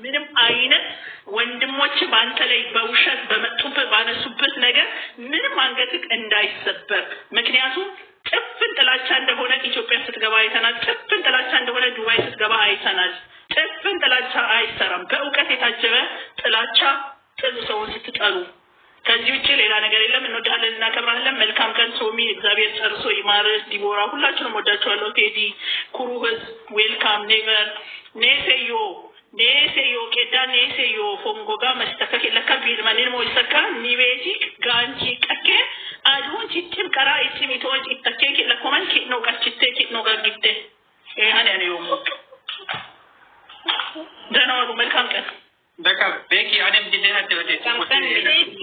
ምንም አይነት ወንድሞች በአንተ ላይ በውሸት በመጡበት ባነሱበት ነገር ምንም አንገትህ እንዳይሰበር። ምክንያቱም ጭፍን ጥላቻ እንደሆነ ኢትዮጵያ ስትገባ አይተናል። ጭፍን ጥላቻ እንደሆነ ዱባይ ስትገባ አይተናል። ጭፍን ጥላቻ አይሰራም። በእውቀት የታጀበ ጥላቻ ጥሉ ሰውን ስትጠሉ። ከዚህ ውጭ ሌላ ነገር የለም። እንወድሃለን፣ እናከብራለን። መልካም ቀን ሶሚ፣ እግዚአብሔር ጨርሶ ይማርህ። ዲቦራ፣ ሁላችሁንም ወዳችኋለሁ። ቴዲ፣ ኩሩ ህዝብ welcome። ኔቨር ኔሴዮ ኔሴዮ ቄዳ ኔሴዮ ፎንጎጋ መስተከክ ለካ ቢልመኔን ሞይሰካ ኒቤቲ ጋንቺ ቀኬ አዱን ቺችም ቀራ ኢችም ኢቶች ኢተኬ ለኮመን ኪኖ ቀችቴ ኪኖ ጋጊቴ ይህን ያን ዮሙ ደህና ዋሉ። መልካም ቀን። በቃ ቤኪ እኔም ጊዜ ቤኪ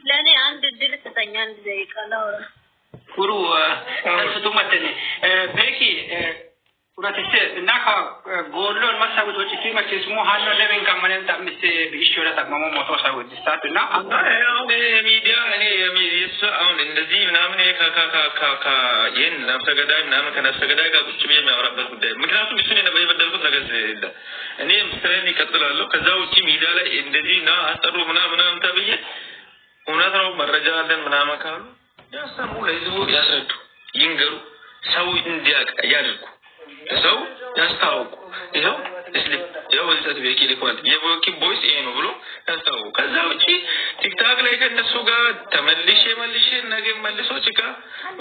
ለእኔ አንድ እድል ስጠኝ፣ አንድ ደቂቃ ላውራ። ኩሩ ተስቱ መተኔ ቤኪ ኡረትስ እና ጎሎን መሳዊቶች ቱ መቼስሙ ሀሎ ለምን ከመነን ታምስ ቢሾለ ጠቅመሞ ሞቶ ሳዊት ስታት እና አሁን ሚዲያ እኔ የእሱ አሁን እንደዚህ ምናምን ይህን ነፍሰ ገዳይ ምናምን ከነፍሰ ገዳይ ጋር ቁጭ ብዬ የሚያወራበት ጉዳይ፣ ምክንያቱም እሱን የበደልኩት ነገር ስለሌለ እኔ ስራዬን ይቀጥላለሁ። ከዛ ውጭ ሚዲያ ላይ እንደዚህ ና አስጠሩ ምናምን ምናምን ተብዬ እውነት ነው መረጃ አለን ምናምን ካሉ ያሰሙ፣ ለህዝቡ ያስረዱ፣ ይንገሩ፣ ሰው እንዲያውቅ ያድርጉ፣ ሰው ያስታውቁ። ይኸው ስሊፕ ይኸው በዚህ ሰዓት ቤኪ ልኳል፣ የቤኪ voice ይሄ ነው ብሎ ያስታውቁ። ከዛ ውጪ ቲክታክ ላይ ከእነሱ ጋር ተመልሼ መልሼ ነገም መልሶ ጭቃ፣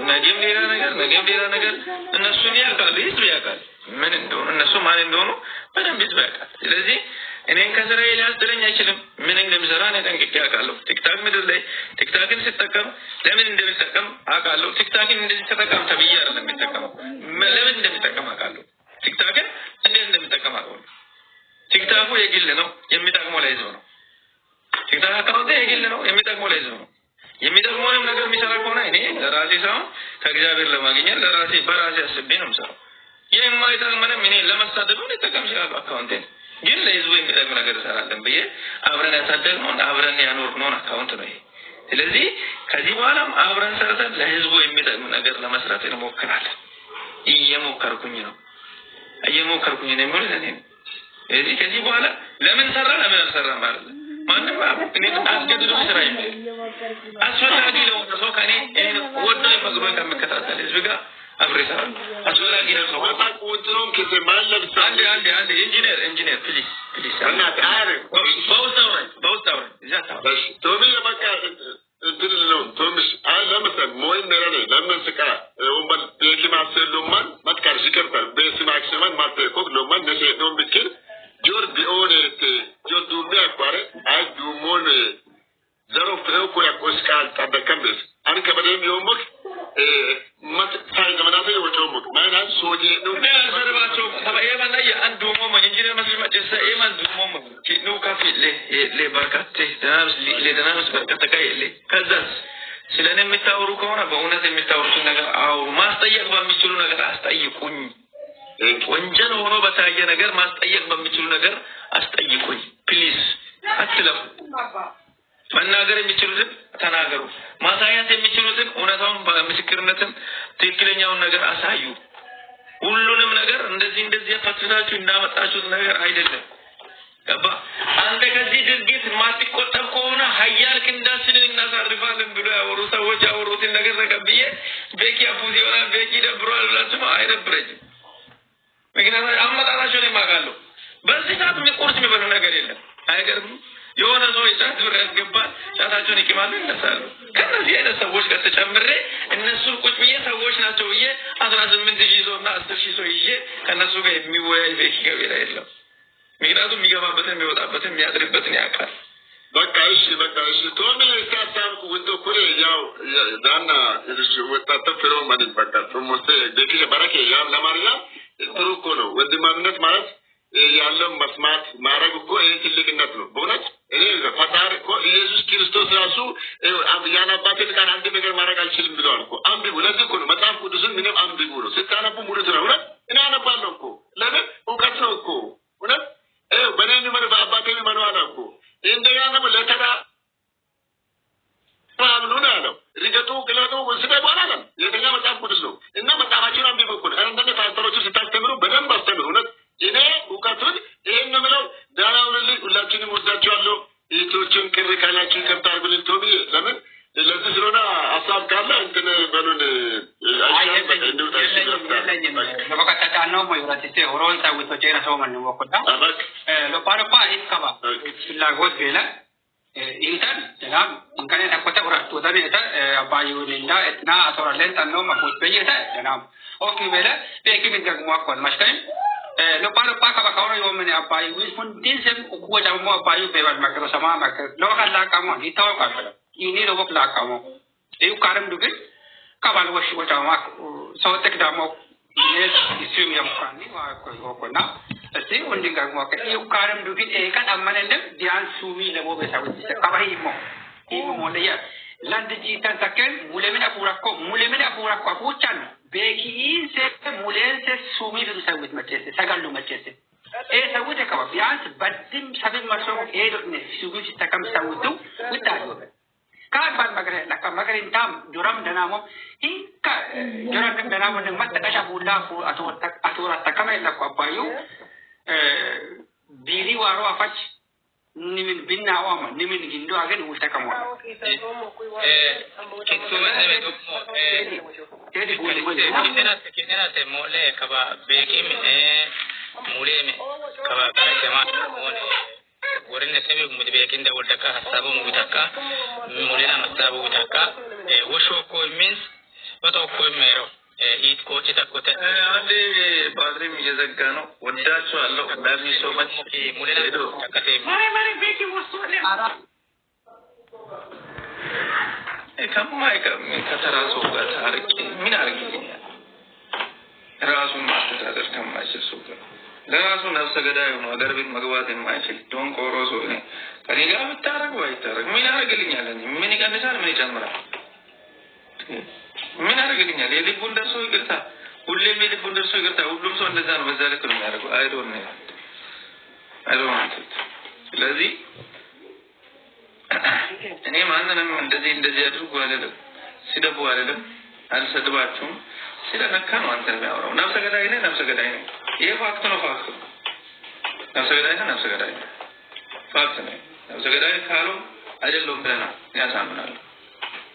ነገም ሌላ ነገር፣ ነገም ሌላ ነገር። እነሱን ያውቃሉ፣ ህዝብ ያውቃል ምን እንደሆኑ፣ እነሱ ማን እንደሆኑ በደንብ ህዝብ ያውቃል። ስለዚህ እኔን ከስራዬ ሊያስጥለኝ አይችልም። ምን እንደሚሰራ እኔ ጠንቅቄ አውቃለሁ። ቲክታክ ምድር ላይ ቲክታክን ስጠቀም ለምን እንደሚጠቀም አውቃለሁ። ቲክታክን እንደዚህ ተጠቀም ተብዬ አይደለም የሚጠቀመው፣ ለምን እንደሚጠቀም አውቃለሁ። ቲክታክን እንዴት እንደሚጠቀም አውቃለሁ። ቲክታኩ የግል ነው፣ የሚጠቅመው ለህዝብ ነው። ቲክታክ account የግል ነው፣ የሚጠቅመው ለህዝብ ነው። የሚጠቅመውንም ነገር የሚሰራ ከሆነ እኔ ለራሴ ሳይሆን ከእግዚአብሔር ለማግኘት ለራሴ በራሴ አስቤ ነው የምሰራው። የማይጠቅመንም እኔ ለመሳደብ ሊጠቀም ይችላሉ account ኤን፣ ግን ለህዝቡ የሚጠቅም ነገር እሰራለን ብዬ አብረን ያሳደግነውን አብረን ያኖርነውን account ነው ይሄ። ስለዚህ ከዚህ በኋላም አብረን ሰርተን ለህዝቡ የሚጠቅም ነገር ለመስራት እንሞክራለን። እየሞከርኩኝ ነው እየሞከርኩኝ ነው የሚሆን ለእኔ ነው። ስለዚህ ከዚህ በኋላ ለምን ሰራ ለምን አልሰራም ማለት ማንም እኔ አስገድዶ ስራ የሚል አስፈላጊ ለሆነ ሰው ከእኔ ወዶ ፈቅዶ ከሚከታተል ህዝብ ጋር አብሬ እሰራለሁ። አስፈላጊ ነው ሰው አንዴ አንዴ አንዴ ኢንጂነር ኢንጂነር please please በውስጥ አውራኝ፣ በውስጥ አውራኝ፣ እዚያ አታውራኝ። ቶሚ በቃ እንትን ነው ቶምሽ አይ ለምሳሌ ሞይ ነረኔ ለምን ስቃ ወንበል ቤኪ ማሰሉማን መጥቃር ይቀርታል ቤሲ ማክሲማን ማተኮክ ሎማን ነሴ ዶን ቢክል ጆር ቢኦኔት ጆር ዱሜ አቋረ አይ ዱሞን ዘሮ ፍሬው ኮ ያቆስቃል ጠበከም ቤስ አን ከበደም ዮሞክ መት ሳይ ዘመናተ ወጮሞክ ማይና ሶጄ ነው። እኔ አልሰድባቸውም። ኤማን ላይ አንድ ዱሞማ ኢንጂነር መስል መጨሰ ኤማን ዱሞማ ኪኑ ካፊ ሌ ሌ በርካቴ ደናምስ ሌ ደናምስ በርካተ ካይ ሌ። ከዛስ ስለ እኔ የምታወሩ ከሆነ በእውነት የምታወሩትን ነገር አውሩ። ማስጠየቅ በሚችሉ ነገር አስጠይቁኝ። ወንጀል ሆኖ በታየ ነገር ማስጠየቅ በሚችሉ ነገር አስጠይቁኝ። Please አትለፉ። መናገር የሚችሉትን ተናገሩ። ማሳየት የሚችሉትን እውነታውን በምስክርነትም ትክክለኛውን ነገር አሳዩ። ሁሉንም ነገር እንደዚህ እንደዚህ ፈትፍታችሁ እንዳመጣችሁት ነገር አይደለም። ገባ? አንተ ከዚህ ድርጊት ማትቆጠብ ከሆነ ሀያል ክንዳችንን እናሳርፋለን ብሎ ያወሩ ሰዎች ያወሩትን ነገር ተቀብዬ ቤኪ አፑዝ ይሆናል ቤኪ ደብሯል ብላችሁ አይደብረኝም። ምክንያቱም አመጣጣቸውን የማውቃለሁ። በዚህ ሰዓት ቁርስ የሚበሉ ነገር የለም። አይገርምም? የሆነ ሰው የጫት ብር ያስገባል፣ ጫታቸውን ይቅማሉ፣ ይነሳሉ። ከእነዚህ አይነት ሰዎች ጋር ተጨምሬ እነሱን ቁጭ ብዬ ሰዎች ናቸው ብዬ 18,000 ሰው እና 10,000 ሰው ይዤ ከእነሱ ጋር የሚወያይ ቤኪ ገቤራ የለም። ምክንያቱም የሚገባበትን የሚወጣበትን የሚያድርበትን ያውቃል። በቃ እሺ፣ በቃ እሺ። ቶሚ ሳሳብኩ ውጥ ኩሬ ያው ዳና ወጣት ፍሮ ማለት በቃ ቶሞስ ቤኪ በረኬ ያም ለማርያ ጥሩ እኮ ነው። ወንድማምነት ማለት ያለው መስማት ማድረግ እኮ ይሄ ትልቅነት ነው። በእውነት እኔ ፈጣሪ እኮ ኢየሱስ ክርስቶስ ራሱ ያለ አባቴ ፍቃድ አንድ ነገር ማድረግ አልችልም ብለዋል እኮ። አንብቡ። ለዚህ እኮ ነው መጽሐፍ ቅዱስን ምንም አንብቡ ነው። ስታነቡ ሙሉት ነው። እውነት እኔ አነባለሁ እኮ። ለምን እውቀት ነው እኮ። እውነት በእኔ የሚመኑ በአባቴ የሚመኑ አለ እኮ። እንደገና ደግሞ ለተራ አምኑ ነው ያለው። ርገጡ፣ ግለጡ፣ ስደቡ አላለም። የተኛ መጽሐፍ ቅዱስ ነው እና መጽሐፋችሁን አንብቡ እኮ ነው። አንዳንድ ፓስተሮችን ስታስተምሩ በደንብ አስተምሩ። እውነት እኔ እውቀቱን ይሄን ነው የምለው። ደህና ሁኑልኝ። ሁላችንም ወዳችኋለሁ። እህቶችን ቅር ካላችሁ ይቅርታ አድርጉልን። ቶሚ ለምን ለዚህ ስለሆነ ሀሳብ ካለ እንትን በሉን። አይሻልም? በቃ እንውጣ። እሺ፣ የለኝም ለበቀጣጫ ነው ሞይረቲሴ ሆሮን ሳዊቶ ጄራ ሰው ማን ወቆታ በቃ ሎፓ ሎፓ ይከባ ፍላጎት ቤላ ኢንተን ደናም እንከኔ ተኮተ ኡራቱ ተቤተ አባዩ ሊንዳ እትና አቶራለን ጠኖ መፎት በየተ ደናም ኦኪ ቤለ ቤኪ ቢደግሞ አኮን ማሽከኝ ሎፓ ሎፓ ከባ ከሆነ ዮምን አባዩ ሁንዲስም እኩወ ጫሞ አባዩ ቤባል መከሮ ሰማ መከ ለወካላ ቃሞ ይታወቃል በለ ይኒ ለወክ ላቃሞ እዩ ካረም ዱግን ከባል ወሽ ወጫማ ሰው ጥቅዳሞ ይሱም የምኳኒ ወኮና እስቲ ወንድን ጋር እዩ ካረም ዱግን ኤቀን አመነለም ቢያንስ ሱሚ ለሞ በሳውት ከባሂ ሞ ይሞ ሞለያ ለንድ ጂተን ተከን ሙለምን አፉራኮ ሙለምን አፉራኮ አፉቻን ቤኪኢንሴ ሙሌንሴ ሱሚ ብሰውት መጨሰ ሰጋሉ መጨሰ ኤ ሰውት ከባ ቢያንስ በድም ሰብን መርሶ ኤዶነ ሱሚ ተከም ሰውቱ ውታዩ ካባል መገረ ለካ መገረ እንታም ጆራም ደናሞ ኢንካ ጆራም ደናሞ መጠቀሻ ቡላ አቶራ ተከመ ለኳ አባዩ ቢሪ ዋሮ አፋች nimin binna wama nimin gindo agen ultakamo Kisenate mole kaba bekim muleme kaba kama mole ወረነ ሰቢ ሙድ ቤኪን ደወልተካ ሀሳቡ ሙታካ ሙሌና ሀሳቡ ሙታካ ወሾኮ ሚንስ ወቶኮ ሜሮ ኢት ኮች ተኮተ አንዴ ባትሪም እየዘጋ ነው። ወዳችኋለሁ። Love you so much። ሙሌና ተከቴ ማሪ ማሪ ቤኪ ወስቶለ ከማይቀር ከተራ ሰው ጋር ታርቄ ምን አድርግልኛል? ራሱን ማስተዳደር ከማይችል ሰው ጋር፣ ለራሱ ነፍሰ ገዳይ ሆኖ ሀገር ቤት መግባት የማይችል ዶንቆሮ ሰው እኔ ከኔ ጋር ብታረግ ባይታረግ ምን ያደርግልኛል? እኔ ምን ይቀንሳል? ምን ይጨምራል? ምን ያደርግልኛል? የልቡን ደርሶ ይቅርታ፣ ሁሌም የልቡን ደርሶ ይቅርታ። ሁሉም ሰው እንደዛ ነው። በዛ ልክ ነው የሚያደርገው። I don't። ስለዚህ እኔ ማንንም እንደዚህ እንደዚህ አድርጉ አልልም፣ ስደቡ አልልም፣ አልሰድባችሁም። ስለነካ ነው አንተን የሚያወራው። ነፍሰ ገዳይ ነህ፣ ነፍሰ ገዳይ ነህ። ይሄ fact ነው፣ fact ነው። ነፍሰ ገዳይ ነህ፣ ነፍሰ ገዳይ ነህ። Fact ነው። ነፍሰ ገዳይ ካሉ አይደለሁም ብለናል። እኔ አሳምናለሁ።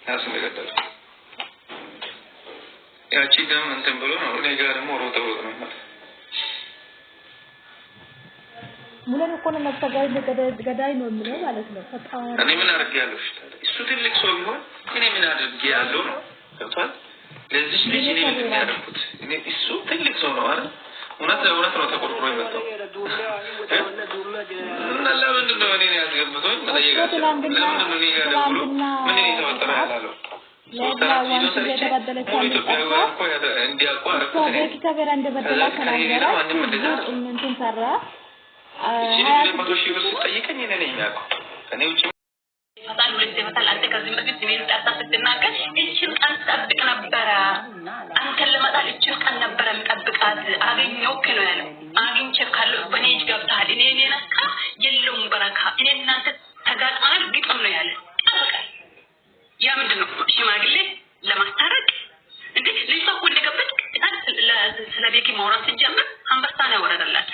ያስለገደሉ ያቺ ደም እንትን ብሎ ነው እኔ ጋር ደግሞ ሮጠ ሮጥ ነው ማለት ሙለን እኮ ነው ነፍሰ ገዳይ ነው የሚለው ማለት ነው። ፈጣሪ እኔ ምን አድርጌያለሁ? እሺ ታዲያ እሱ ትልቅ ሰው ቢሆን እኔ ምን አድርጌያለሁ ነው፣ ገብቷል። ለዚች ልጅ እኔ ምንድን ነው ያደረኩት? እኔ እሱ ትልቅ ሰው ነው አይደል? እውነት ለእውነት ነው ተቆርቁሮ የመጣው እና ለምንድን ነው እኔን ያስገብቶኝ መጠየቅ አልቻለም? ለምንድን ነው እኔ ጋር ደውሎ ምን የተፈጠረ ያላለው? ሶስት አራት ቪዲዮ ለብላ ሰርቼ እየተበደለች ሙሉ ኢትዮጵያዊ ጠፋ። እኮ እንዲያውቁ እሷ አደረኩት እኔ። ቤኪ ከበራ እንደበደላ ከዛ ከእኔ ሌላ ተናገረች። ማንም እንደዛ ህዝቡ እንትን ሰራ። እቺ ልጅ ሀያ 200,000 ብር ስድስት ስትጠይቀኝ እኔ ነኝ የሚያውቀው፣ ከእኔ ውጭ ይፈታል፣ ሁለት ይፈታል። አንተ ከዚህ በፊት ስሜን ጠርታ ስትናገር እችን ቀን ጠብቅ ነበረ፣ አንተን ለመጣል እችን ቀን ነበረ የምጠብቃት። አገኘሁህ ነው ያለው። አግኝቼ ካለው በእኔ እጅ ገብተሃል። እኔ ነካ የለውም በረካ። እኔ እናንተ ተጋጥመናል፣ ግጥም ነው ያለ። ጠብቃል። ያ ምንድን ነው? ሽማግሌ ለማስታረቅ እንዴ? ልጅቷ እኮ እንደገባች ስለ ቤኪ ማውራት ስትጀምር አንበሳ ነው ያወረደላት።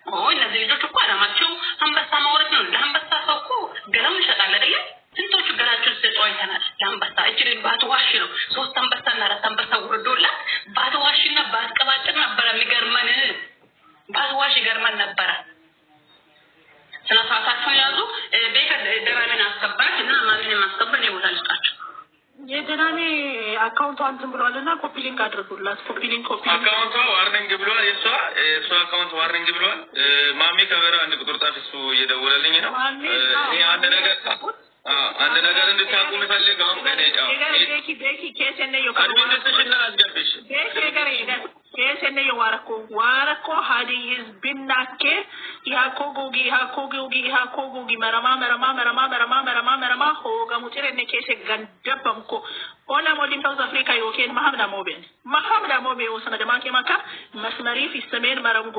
ኦ እነዚህ ልጆች እኮ አላማቸው አንበሳ ማውረድ ነው። ለአንበሳ ሰው እኮ ገላውን ይሸጣል አይደለ? ስንቶቹ ገላቸውን ሲሸጡ አይተናል። ለአንበሳ እጅ ባትዋሽ ነው ሶስት አንበሳና አራት አንበሳ ወርዶላት ባትዋሽና ባትቀባጥር ነበረ የሚገርመን። ባትዋሽ ይገርመን ነበረ። ስነ ስርዓታችሁን ያዙ። ቤከ ደራሜን አስከበረች እና ማሚን ማስከበር እኔ ቦታ ልስጣችሁ። የደናሜ account ቷ እንትን ብሏል እና copy link አድርጉላት። Copy link፣ copy link። Account ቷ warning ብሏል። የእሷ account warning ብሏል። ማሜ ከበረ አንድ ቁጥር ጻፍ። እሱ እየደወለልኝ ነው። ማሜ እኔ አንድ ነገር እንድታውቁ የምፈልገው እኔ ቤኪ ቤኪ ኬሰነ ዮ Admin ልስጥሽና አስገቢሽ። ቤኪ ገረ ኬሰነ ዮ ዋረኮ ዋረኮ ሀዲይዝ ቢናኬ ያኮ ጎጊ ያኮ ጎጊ ያኮ ጎጊ መረማ መረማ መረማ መረማ መረማ መረማ ሆገሙ ጭረነ ኬሰ ገንደበምኮ ኦላ ሞሊም ሳውዝ አፍሪካ ዮኬን መሀምዳ ሞቤን መሀምዳ ሞቤ ወሰነ ደማኬ ማካ መስመሪ ፊሰሜን መረንጎ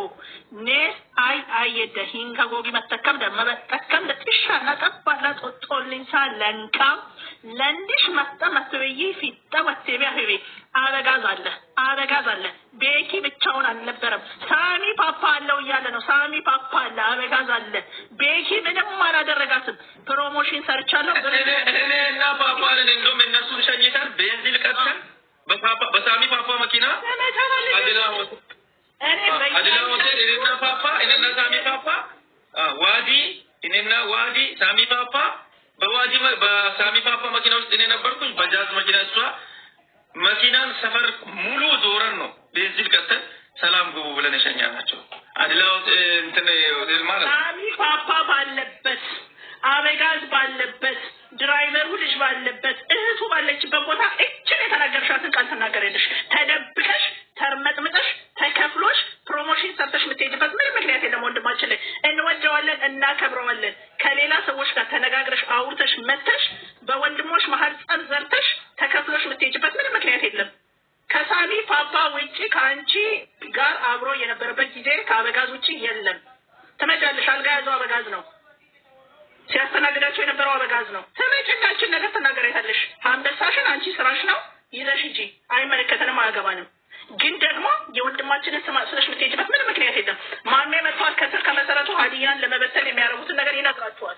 ኔስ አይ አይ የደ ሂንካ ጎጊ መተከም ደ መበጠከም ደ ጥሻና ጠባላ ጦጦልንሳ ለንካ ለንዲሽ መጣ መትበይ ፊጣ ወቴቢ አህቤ አበጋዝ አለ፣ አበጋዝ አለ። ቤኪ ብቻውን አልነበረም። ሳሚ ፓፓ አለው እያለ ነው። ሳሚ ፓፓ አለ፣ አበጋዝ አለ። ቤኪ ምንም አላደረጋትም። Promotion ሰርቻለሁ። እኔ እና ፓፓ ነን። እንደውም እነሱን ሸኝተን ቤንዚን ቀድተን በሳሚ ፓፓ መኪና አድላ አድላ ሆቴል እኔና ፓፓ፣ እኔና ሳሚ ፓፓ፣ ዋዲ፣ እኔና ዋዲ፣ ሳሚ ፓፓ፣ በዋዲ በሳሚ ፓፓ መኪና ውስጥ እኔ ነበርኩኝ። በጃዝ መኪና እሷ። መኪናን ሰፈር ሙሉ ዞረን ነው ቤንዚን ቀድተን ሰላም ግቡ ብለን የሸኛናቸው። አድላ እንትን ሆቴል ማለት ነው። ሳሚ ፓፓ ባለበት፣ አበጋዝ ባለበት፣ driver ኡ ልጅ ባለበት፣ እህቱ ባለችበት ቦታ እችን የተናገርሻትን ቃል ትናገሪያለሽ። ተደብቀሽ፣ ተርመጥምጠሽ፣ ተከፍሎሽ promotion ሰርተሽ የምትሄጂበት ምንም ምክንያት የለም። ወንድማችን ላይ እንወደዋለን፣ እናከብረዋለን። ከሌላ ሰዎች ጋር ተነጋግረሽ፣ አውርተሽ መተሽ በወንድሞች መሀል ጸብ ዘርተሽ ተከፍሎሽ የምትሄጂበት ምንም ምክንያት የለም። ከሳሚ ፓፓ ውጭ ከአንቺ ጋር አብሮ የነበረበት ጊዜ ከአበጋዝ ውጭ የለም። ትመጫለሽ። አልጋ ያዘው አበጋዝ ነው። ሲያስተናግዳቸው የነበረው አበጋዝ ነው። ትመጭናችን ነገር ትናገሪያታለሽ። አንበሳሽን አንቺ ስራሽ ነው ይዘሽ ሂጂ። አይመለከተንም፣ አያገባንም። ግን ደግሞ የወንድማችንን ስም አጥፍተሽ የምትሄጂበት ምንም ምክንያት የለም። ማሜ መጥቷል። ከስር ከመሰረቱ ሀዲያን ለመበተን የሚያደርጉትን ነገር ይነግራችኋል።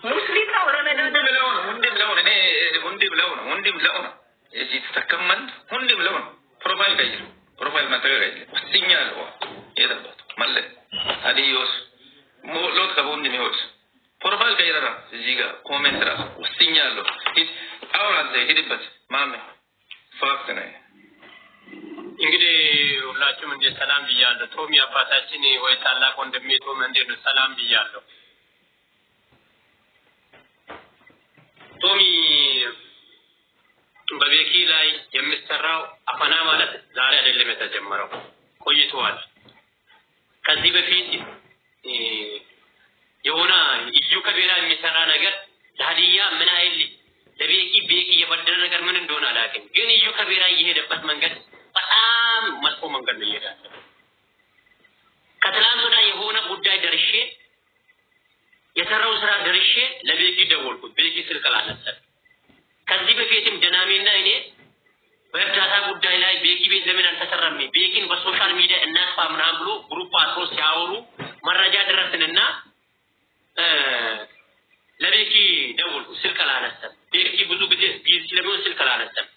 ሙስሊም ነው፣ ረመዳን ብለው ነው፣ ሁንዲ ብለው ነው፣ እኔ ሁንዲ ብለው ነው፣ ሁንዲ ብለው ነው እዚህ ተተከመን ሁንዲ ብለው ነው። Profile ቀይር፣ profile ማጠቀቅ አይደለም። ወስኛለሁ። የለበት መለ ሀዲዮስ ሎት ከቦንድ የሚወስ profile ቀይረራ እዚህ ጋር comment ራሱ ወስኛለሁ። ሂድ አሁን አንተ ሂድበት ማሜ፣ fact ነው። እንግዲህ ሁላችሁም እንዴት ሰላም ብያለሁ። ቶሚ አባታችን ወይ ታላቅ ወንድሜ ቶም እንዴት ነው? ሰላም ብያለሁ። ቶሚ፣ በቤኪ ላይ የሚሰራው አፈና ማለት ዛሬ አይደለም የተጀመረው፣ ቆይተዋል። ከዚህ በፊት የሆነ እዩ ከቤራ የሚሰራ ነገር ለሀዲያ ምን አይል ለቤኪ ቤኪ የበደለ ነገር ምን እንደሆነ አላውቅም፣ ግን እዩ ከቤራ እየሄደበት መንገድ በጣም መጥፎ መንገድ ነው እየሄደ ያለው። ከትላንት ወዲያ የሆነ ጉዳይ ደርሼ፣ የሰራው ስራ ደርሼ ለቤኪ ደወልኩት። ቤኪ ስልክ አላነሳም። ከዚህ በፊትም ደናሜና እኔ በእርዳታ ጉዳይ ላይ ቤኪ ቤት ለምን አልተሰራም፣ ቤኪን በ social media እናጥፋ ምናምን ብሎ group አስሮ ሲያወሩ መረጃ ደረስንና ለቤኪ ደወልኩ። ስልክ አላነሳም። ቤኪ ብዙ ጊዜ busy ስለሚሆን ስልክ አላነሳም።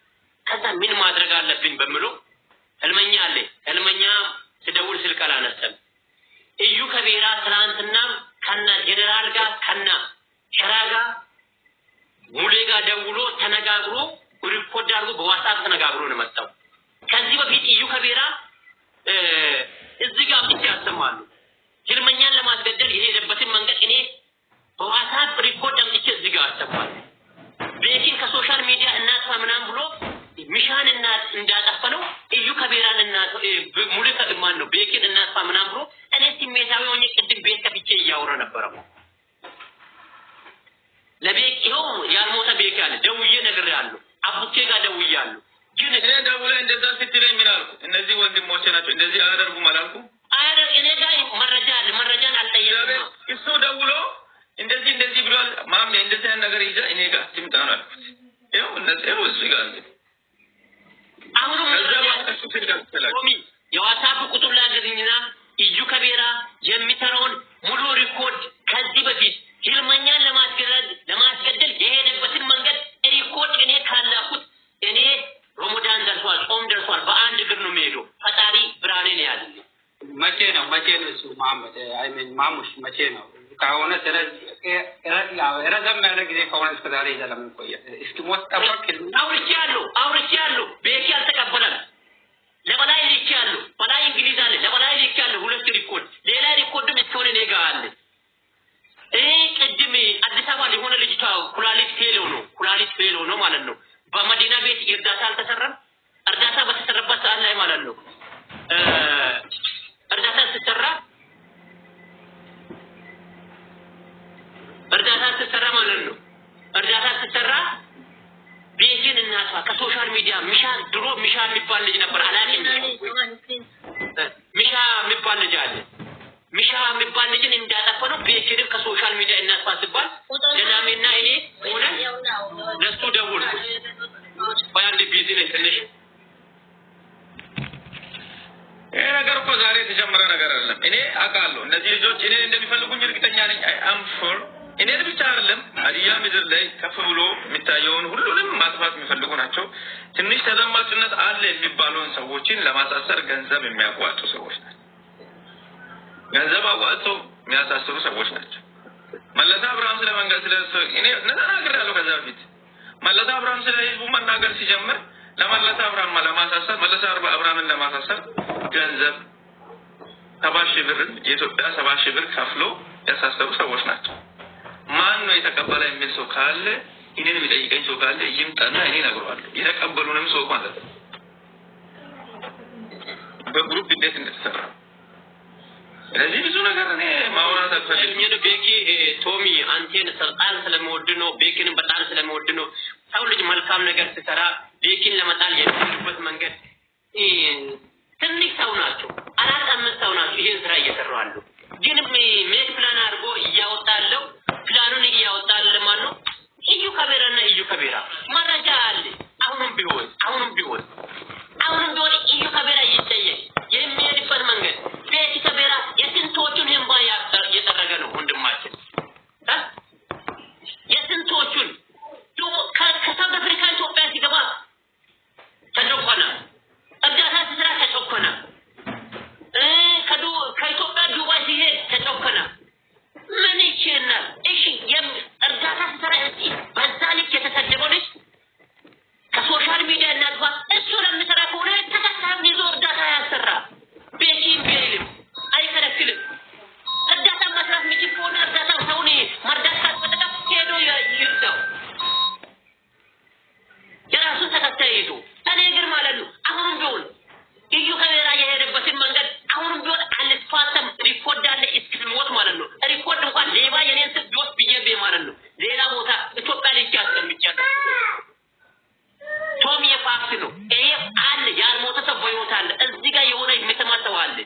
ከዛ ምን ማድረግ አለብኝ በሚለው ህልመኛ አለ። ህልመኛ ስደውል ስልክ አላነሳም። እዩ ከቤራ ትናንትና ከና ጀኔራል ጋር፣ ከና ሸራ ጋር፣ ሙሌ ጋር ደውሎ ተነጋግሮ record አድርጎ በ WhatsApp ተነጋግሮ ነው የመጣው። ከዚህ በፊት እዩ ከቤራ እዚህ ጋር አምጥቼ ያሰማሉ። ህልመኛን ለማስገደል የሄደበትን መንገድ እኔ በ WhatsApp record አምጥቼ እዚህ ጋር አሰማሉ። ቤኪን ከ social media እናጥፋ ምናምን ብሎ ሚሻን እንዳጠፋ ነው እዩ ከቤራን እና ሙሉ ማን ነው ቤኪን እናጥፋ ምናምን ብሎ እኔ ስሜታዊ ሆኜ ቅድም ቤት ከፍቼ እያወራ ነበረው። ለቤክ ይኸው ያልሞተ ቤክ አለ፣ ደውዬ ነግሬሃለሁ። አቡቼ ጋር ደውያለሁ። ግን እኔ ደውለህ እንደዛ ስትለኝ ምን አልኩ? እነዚህ ወንድሞቼ ናቸው፣ እንደዚህ አያደርጉም አላልኩም? አረ እኔ ጋር መረጃ አለ። መረጃን አልጠየቅም። እሱ ደውሎ እንደዚህ እንደዚህ ብሏል፣ ማሜ እንደዚህ አይነት ነገር ይዘህ እኔ ጋር አትምጣ ነው ያልኩት። ይኸው እነዚህ ይኸው እሱ ጋር አለ። አሁንም ከዛ በኋላ እሱ ስልክ አልተላከም። ቶሚ፣ የ WhatsApp ቁጥር ላገኝና እዩ ከቤራ የሚሰራውን ሙሉ record፣ ከዚህ በፊት ህልመኛን ለማስገደል የሄደበትን መንገድ record እኔ ካላኩት እኔ ሮሞዳን ደርሷል፣ ጾም ደርሷል። በአንድ እግር ነው የሚሄደው። ፈጣሪ ብርሃኔን ያዝልኝ። መቼ ነው እሱ መሐመድ፣ I mean ማሙሽ፣ መቼ ነው ከሆነ ረዘም ያለ ጊዜ ከሆነ እስከ ዛሬ ይዘህ ለምን ቆየህ? እስኪሞት ጠበቅ? አውርቼ ያለሁ፣ አውርቼ ያለሁ። ቤኪ አልተቀበለም። ለበላይ ልኬ ያለሁ፣ በላይ እንግሊዝ አለ። ለበላይ ልኬ ያለሁ ሁለት record፣ ሌላ record ም እስከሆነ እኔ ጋር አለ። ይሄ ቅድም አዲስ አበባ የሆነ ልጅቷ ኩላሊት fail ሆኖ፣ ኩላሊት fail ሆኖ ማለት ነው። በመዲና ቤት እርዳታ አልተሰራም። እርዳታ በተሰራበት ሰዓት ላይ ማለት ነው፣ እርዳታ ስትሰራ ማለት ነው፣ እርዳታ ስትሰራ ቤቴን እናጥፋ ከ social media። ሚሻ፣ ድሮ ሚሻ የሚባል ልጅ ነበር። አላውቅም። ሚሻ የሚባል ልጅ አለ። ሚሻ የሚባል ልጅን እንዳጠፋ ነው። ቤቴንም ከ social media እናጥፋ ሲባል ገናሜና እኔ ሆነ ለሱ ደወልኩ። ቆይ አንዴ busy ነኝ ትንሽ። ይሄ ነገር እኮ ዛሬ የተጀመረ ነገር አይደለም። እኔ አውቃለሁ እነዚህ ልጆች እኔ እንደሚፈልጉኝ እርግጠኛ ነኝ። for እኔን ብቻ አይደለም፣ ሀዲያ ምድር ላይ ከፍ ብሎ የሚታየውን ሁሉንም ማጥፋት የሚፈልጉ ናቸው። ትንሽ ተደማጭነት አለ የሚባለውን ሰዎችን ለማሳሰር ገንዘብ የሚያዋጡ ሰዎች ናቸው። ገንዘብ አዋጥተው የሚያሳስሩ ሰዎች ናቸው። መለሰ አብርሃም ስለ መንገድ ስለ እኔ ተናግሬያለሁ ከዛ በፊት። መለሰ አብርሃም ስለ ህዝቡ መናገር ሲጀምር ለመለሰ አብርሃም ለማሳሰር፣ መለሰ አብርሃምን ለማሳሰር ገንዘብ 70,000 ብር፣ የኢትዮጵያ 70,000 ብር ከፍሎ ያሳሰሩ ሰዎች ናቸው። ማን ነው የተቀበለ የሚል ሰው ካለ፣ እኔን የሚጠይቀኝ ሰው ካለ ይምጣና እኔ እነግረዋለሁ። የተቀበሉንም ሰው ማለት ነው። በ group እንዴት እንደተሰራ። ስለዚህ ብዙ ነገር እኔ ማውራት አልፈልግም። ቤኪ፣ ቶሚ፣ አንቴን በጣም ስለምወድ ነው። ቤኪንም በጣም ስለምወድ ነው። ሰው ልጅ መልካም ነገር ሲሰራ ቤኪን ለመጣል የሚሄዱበት መንገድ ትንሽ ሰው ናቸው። አራት አምስት ሰው ናቸው ይህን ስራ እየሰሩ አሉ። ግን make plan አድርጎ እያወጣለው ፕላኑን እያወጣለ ማን ነው? እዩ ከቤራና እዩ ከቤራ መረጃ አለ። አሁንም ቢሆን እዩ ከቤራ ይጠየቅ የሚሄድበት መንገድ። ቤቲ ከቤራ የስንቶቹን እንባ እየጠረገ ነው ወንድማችን፣ የስንቶቹን። ከ South Africa ኢትዮጵያ ሲገባ ተጨቆነ። እርዳታ ሲሰራ ተጨቆነ። ከኢትዮጵያ ዱባይ ሲሄድ ተጨቆነ። ምን ይችላል? እሺ፣ እርዳታ ሲሰራ እስቲ በዛ ልክ የተሰደበው ልጅ ከ social media እናጥፋ። እሱ ለሚሰራ ከሆነ ተከታዩን ይዞ እርዳታ ያሰራ። ቤኪ እምቢ አይልም፣ አይከለክልም። እርዳታ መስራት የሚችል ከሆነ፣ እርዳታ ሰውን መርዳት ካስፈለገ ሄዶ ይርዳው የራሱን ተከታይ ይዞ። እኔ ግን ማለት ነው አሁንም ቢሆን እዩ ከቤራ የሄደበትን መንገድ አሁንም ቢሆን አልፋተም። Record አለ እስክሞት ማለት ነው። Record እንኳን ሌባ የኔን ስም ቢወስድ ብዬ ማለት ነው ሌላ ቦታ ኢትዮጵያ ልጅ አስቀምጫለሁ። ቶሚ የ fact ነው። ይሄ አለ፣ ያልሞተ ሰው በሕይወት አለ። እዚህ ጋር የሆነ የሚሰማ ሰው አለ።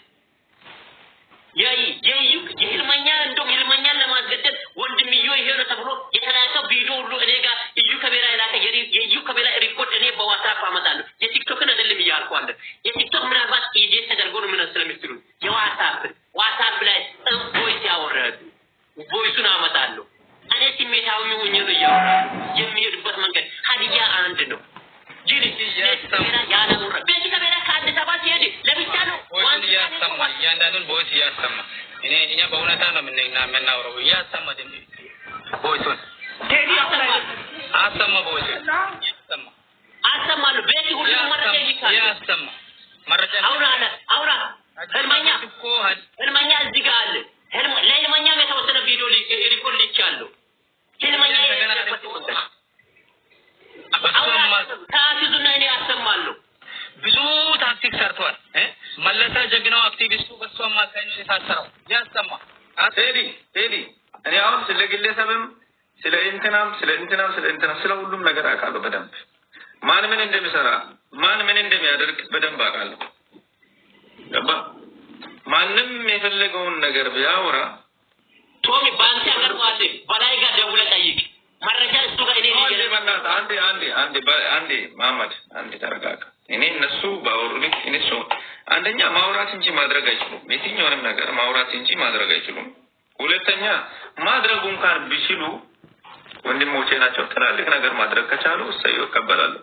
የዩ የህልመኛ እንደውም ህልመኛን ለማስገደል ወንድምዮ ይሄ ነው ተብሎ የተላከው ቪዲዮ ሁሉ እኔ ጋር እዩ ከቤራ የላከ የዩ ከቤራ record እኔ በ WhatsApp አመጣለሁ። የ TikTok ን አይደለም እያልኩ አለ። የ TikTok ምናልባት edit ተደርጎ ነው ምን ስለሚስሉ የ WhatsApp ላይ voice ያወረዱ voice ኡን አመጣለሁ። እኔ ስሜታዊ ሆኜ ነው እያወራለሁ። የሚሄዱበት መንገድ ሀዲያ አንድ ነው። ግን ቤቲ ከቤራ ያላወራ ቤቲ ከቤራ ከአዲስ አበባ ሲሄድ ለብቻ ነው። Voice ኡን እያሰማ፣ እያንዳንዱን voice እያሰማ። እኛ በእውነታ ነው የምናወራው። እያሰማ ድምፅ voice ኡን አሰማ፣ voice ኡን እያሰማ። አሰማለሁ። ቤቲ ሁሉም መረጃ ይልካል። እያሰማ መረጃ። አሁን አለ፣ አውራ ህልመኛ ህልመኛ እዚህ ጋር አለ። ለህልመኛም የተወሰነ ቪዲዮ record ልኬያለሁ። ህልመኛ የሄደበት መንገድ ሰዓት ይዙና እኔ አሰማለሁ። ብዙ ታክቲክ ሰርቷል። መለሰ ጀግናው አክቲቪስቱ በሱ አማካኝነት የታሰረው ያሰማ። ቴዲ፣ ቴዲ፣ እኔ አሁን ስለ ግለሰብም ስለ እንትናም ስለ እንትናም ስለ እንትናም ስለ ሁሉም ነገር አውቃለሁ በደንብ። ማን ምን እንደሚሰራ፣ ማን ምን እንደሚያደርግ በደንብ አውቃለሁ። ገባ? ማንም የፈለገውን ነገር ቢያወራ ቶሚ፣ በአንተ ሀገር አለ፣ በላይ ጋር ደውለህ ጠይቅ። መረጃ እሱ ጋር እኔ አንዴ በእናትህ፣ አንዴ፣ አንዴ፣ አንዴ፣ አንዴ፣ መሀመድ፣ አንዴ ተረጋጋ። እኔ እነሱ ባወሩ ልክ እነሱ አንደኛ ማውራት እንጂ ማድረግ አይችሉም። የትኛውንም ነገር ማውራት እንጂ ማድረግ አይችሉም። ሁለተኛ ማድረጉ እንኳን ቢችሉ ወንድሞቼ ናቸው። ትላልቅ ነገር ማድረግ ከቻሉ እሰየው፣ እቀበላለሁ።